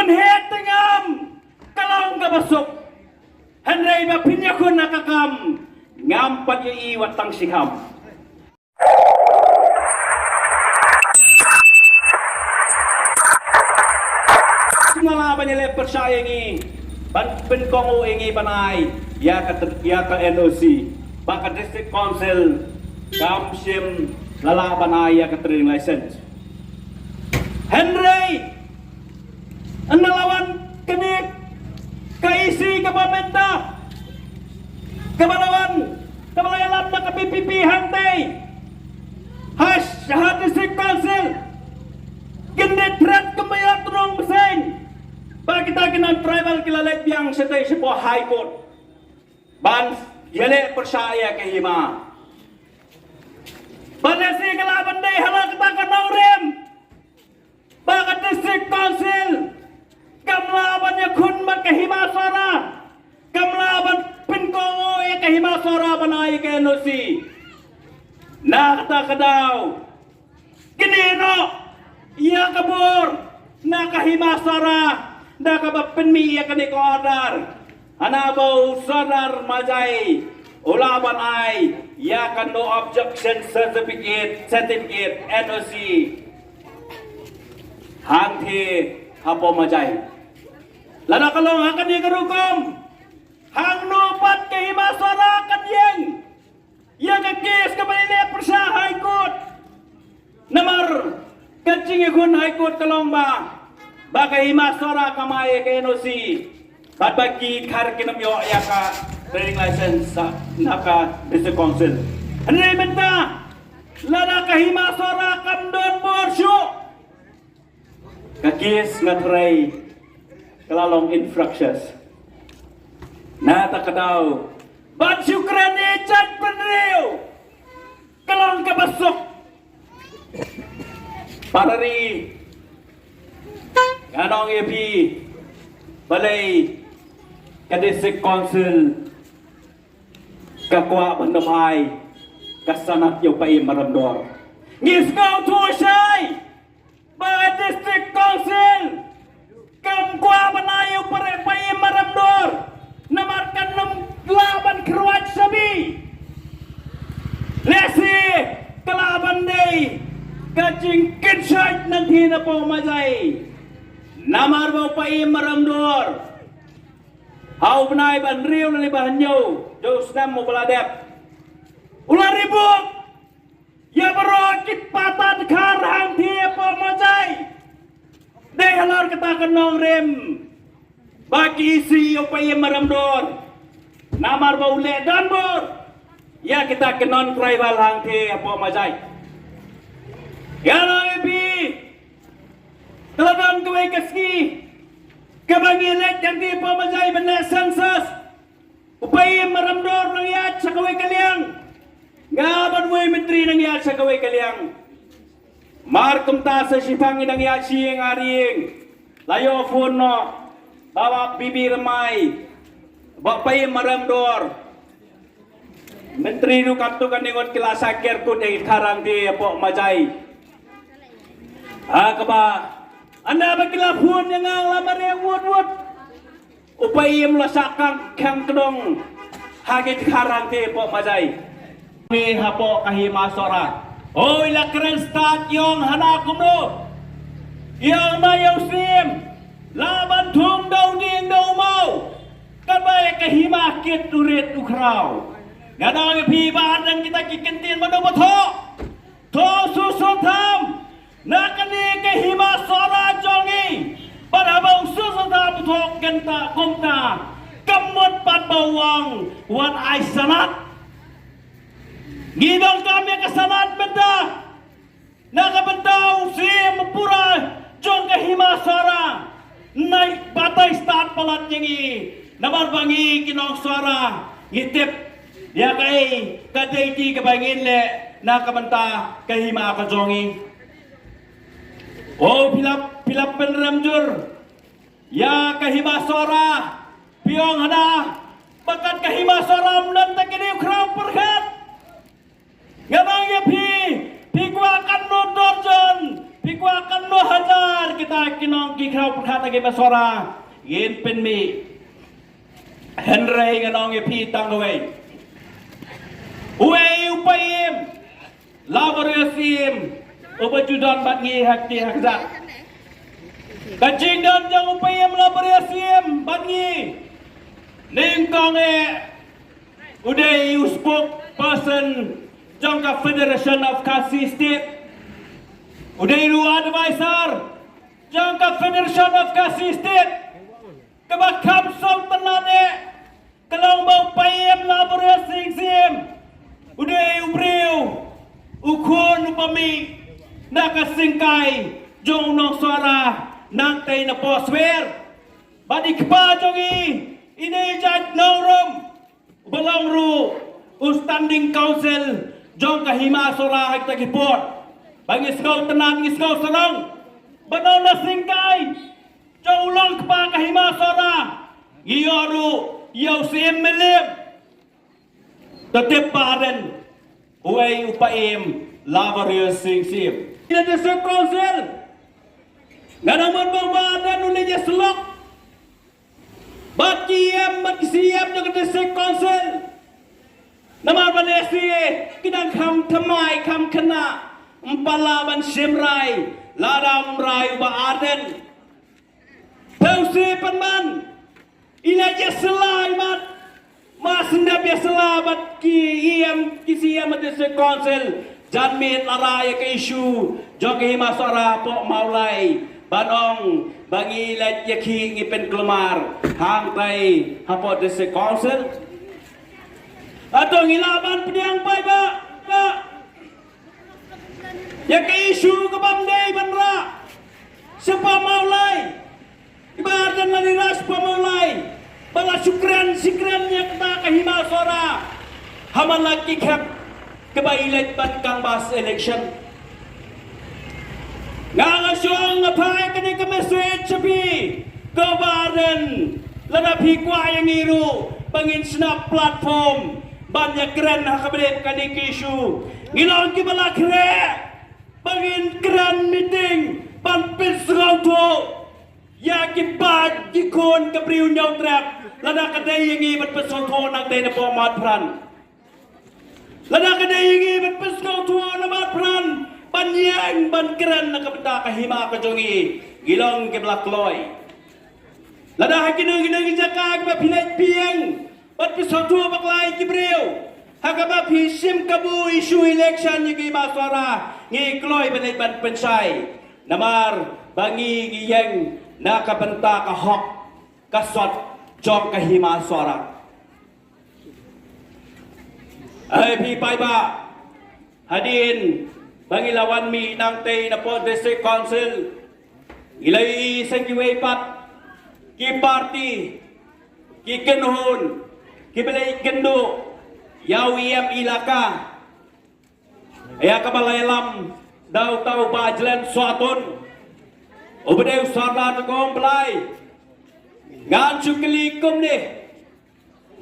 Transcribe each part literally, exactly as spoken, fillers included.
Heh te ngam ka long kaba suk. Hynrei ba phin ïakhun ha ka kam, ngam pat ïohi wat tang shi kham. Nga lah ban ïaleh pyrshah ïa ngi, ban pynkohnguh ïa ngi ban ai ïa ka tr-, ïa ka N O C ba ka District Council kam shym la lah ban ai ïa ka trading license. Hynrei ynda la wan kane ka E C kaba mynta, kaba la wan, kaba la ïalam da ka V P P hangtei ha, ha District Council, kin dei threat kumba ïa tnong bseiñ ba kita ki non-tribal ki la leit biang shatei shapoh High Court ban ïaleh pyrshah ïa ka hima. Ba lehse ka lah ban dei ha la kata ka nongrim ba ka District Council kam lah ban ïakhun bad ka Hima Sohra, kam lah ban pynkohnguh ïa ka Hima Sohra ban ai ka N O C. Na kata ka daw kine noh ïa ka bor na ka Hima Sohra da kaba pynmih ïa kane ka order. Hana ba u Sordar Majai u lah ban ai ïa ka no objection certificate, certificate N O C hangtei hapoh Majai. Lada ka long ha kane ka rukom, hangno pat ka Hima Sohra kan ïeng ïa ka case kaba ïaleh pyrshah High Court. Namar ka jingïakhun High Court ka long ba, ba ka Hima Sohra kam ai ïa ka N O C bad ba ki Dkhar kin ym ïoh ïa ka trading license na ka District Council. Hynrei mynta lada ka Hima Sohra kam don bor shuh, ka case nga tharai ka la long infructuous. Na kata ka daw ban shu kren ïa ka jaitbynriew ka long kaba suk. Para ri, ngan ong ïa phi, balei ka District Council ka kwah ban ym ai ka sanad ïa u Paiem Maramdor? Ngi sngewthuh shai ba ka District Council kam kwah ban ai ïa u Paiem Maramdor namar kan ym lah ban kyrwat shabi. Lehse ka lah ban dei ka jingkynshoit nangtei napoh Majai. Namar ba u Paiem Maramdor ha u bnai ba hynriew lane ba hynñiew jong u snem uba la dep, u la rebut ïa baroh ki pata Dkhar hangtei hapoh Majai. Dei halor kata ka nongrim ba ki ïa u Paiem Maramdor namar ba u leh donbor ïa kita ki non-tribal hangtei hapoh Majai. Ngan ong ïa phi, ka la don kawei ka sngi kaba ngi leit hangtei hapoh Majai ban leh census. U Paiem Maramdor nang ïaid sha kawei ka liang, nga bad uwei u myntri nang ïaid sha kawei ka liang. Mar kumta sa shiphang ngi dang ïaid shi ïing ar ïing, la ïoh phone noh ba, ba B B Rymbai, ba u Paiem Maramdor, myntri ruh katto katne ngut ki la shah ker kut ïa ki Dkhar hangtei hapoh Majai. Ha kaba ynda ba ki la phone ïa nga nga la mareh wut wut. U Paiem u la shah khang kdong ha ki Dkhar hangtei hapoh Majai. Ngi hapoh ka Hima Sohra, oi, la kren stad, i ong hana kumno, i ong ma ïa u Syiem lah ban thung da u dieng da u maw, katba ïa ka hima kit u rit u khraw. Ngan ong ïa phi ba ardang kita ki kyntien mano ba thoh. To shu shu tham na kane ka Hima Sohra jong ngi. Bad haba u shu shu tham u thoh kynta kumta, ka mut pat ba u ong wat ai sanad. Ngi donkam ïa ka sanad mynta na ka bynta u Syiem u pura jong ka Hima Sohra. Nai batai stad palat ïa ngi namar ba ngi ki nong Sohra ngi tip ïa kaei ka dei kaba ngin leh na ka bynta ka hima ka jong ngi. O phi la, phi la pynrem jur ïa ka Hima Sohra, phi ong hana ba kat ka Hima Sohra ym don tang kine u khraw pyrkhat. Ngan ong ïa phi, phi kwah katno dorjon, Phi kwah katno hajar kita ki nong ki khraw pyrkhat na ki hima Sohra ngin pynmih. Hynrei ngan ong ïa phi tang kawei. Uei u paiem Laborious Syiem uba ju don bad ngi ha kti ha kjat. Ka jingdon jong u paiem Laborious Syiem bad ngi, nyngkong eh u dei u spokesperson jong ka Federation of Khasi State. U dei u advisor jong ka Federation of Khasi State. Kaba kham sngewtynnat eh ka long ba u paiem Laborious Syiem u dei u briew, u khun u pamih na ka syngkai jong u nong Sohra nangtei na Pohswer. Bad i kpa jong i, i dei jait nongrum uba long ruh u standing council jong ka hima Sohra ha kita ki por. Ba ngi sngewtynnat, ngi sngewsarong ba na syngkai jong u long kpa ka hima Sohra ngi ïoh ruh ïa u Syiem Mylliem. Ta tip ba Ardent uei u paiem Laborious Syiem. Ïa District Council, nga dang mut ba Ardent u leit ïasyllok bad ki ïem bad ki siem jong ka District Council. Namar ba lehse ki dang kham thymmai kham khynnah, ym pat lah ban shim rai lada ym rai u Bah Ardent. Pynban i la ïasyllok bad, ma sngap ïasyllok bad ki ïem ki siem District Council. Jan miet la rai ïa ka issue jong ka hima Sohra hapoh Mawlai ban ong ba ngi leit ïa ki ngi pynkulmar hangtai hapoh District Council. Hato ngi lah ban pdiang paidbah ïa ka issue kaba ym dei ban rah shapoh Mawlai? I Bah Ardent la dei rah shapoh Mawlai ba la shu kren shi kren ïa kata ka hima Sohra ha man la ki khep kaba i leit ban canvass election. Nga nga shong nga phai kane ka message sha phi ko Bah Ardent, lada phi kwah ïa ngi ruh ba ngin shna platform ban ïa kren ha kaba dei kane ka issue, ngi long kiba la khreh ba ngin kren meeting ban pynsngewthuh ïa ki paid ki khun ka briew Hynñiewtrep. Lada ka dei ïa ngi ban pynsngewthuh nangtei napoh Mahaprah, lada ka dei ïa ngi ban pynsngewthuh na Mahaprah ban ïeng ban kren na ka bynta ka hima ka jong ngi, ngi long kiba la kloi. Lada ha kino kino ki jaka kiba phi leit phi ïeng bad phi sngewthuh bakla ïa ki briew ha kaba phi shim kabu issue election ïa ki hima Sohra, ngi kloi ban leit ban pynshai. Namar ba ngi ngi ïeng na ka bynta ka hok ka sot jong ka hima Sohra. Ai phi paidbah, hadien ba ngi la wan mih nangtei napoh District Council, ngi la ïohi sa kiwei pat ki party, ki kynhun kiba la ïakynduh ïa u ïem ilaka, ïa kaba la ïalam da uta u Bah Jlan Sohtun uba dei u Sordar jong ka Umblai. Ngan shu kylli kumne,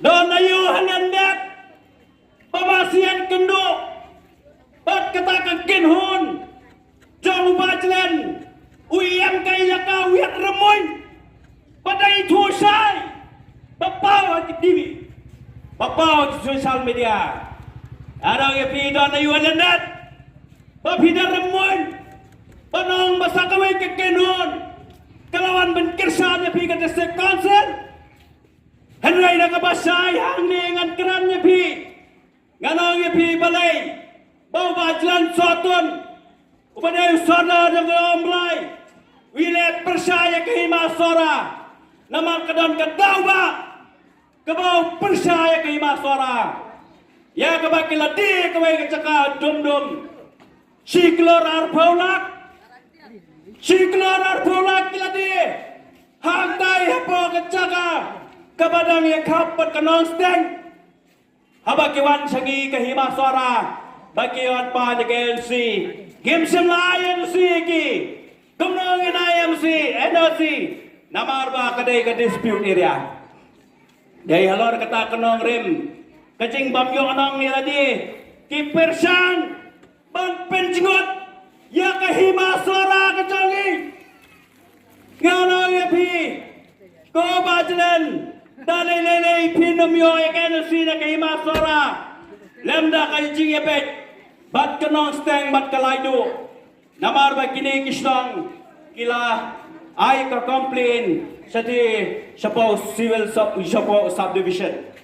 don aïu ha Lyndet ba ma shu ïakynduh bad kata ka kynhun jong u Bah Jlan, u ïem ka ilaka Wiat Ramoin, ba dei u shai ba paw ha ki T V, ba paw ha ki social media? Nga ong ïa phi, don aïu ha Lyndet ba phi da Ramoin ban ong ba sa kawei ka kynhun ka la wan ban kyrshan ïa phi ka District Council? Hynrei na kaba shai hangne ngan kren ïa phi, ngan ong ïa phi balei ba u Bah Jlan Sohtun uba dei u Sordar jong ka Umblai u leh pyrshah ïa ka hima Sohra. Namar ka don ka daw ba kaba u pyrshah ïa ka hima Sohra, ïa kaba ki la die kawei ka jaka Dum Dum shi klur arphew lak, shi klur arphew lak ki la die hangtai hapoh ka jaka kaba dang ïakhap bad ka Nongsteng. Haba ki wan sha ngi ka hima Sohra ba ki wan pan ïa ka N O C, ngim shym la ai N O C ïa ki. Kumno ngin ai N O C, N O C? Namar ba ka dei ka dispute area. Dei halor kata ka nongrim, ka jingbym ïoh nong ïa lade, ki pyrshang ban pynjngut ïa ka hima Sohra ka jong ngi. Nga ong ïa phi, ko Bah Jlan, da lei lei lei phin ym ïoh ïa ka N O C na ka hima Sohra lymda ka jingïabeit bad ka Nongsteng bad ka Laiduh. Namar ba kine ki shnong ki la ai ka complain shathie shapoh civil sub, shapoh subdivision.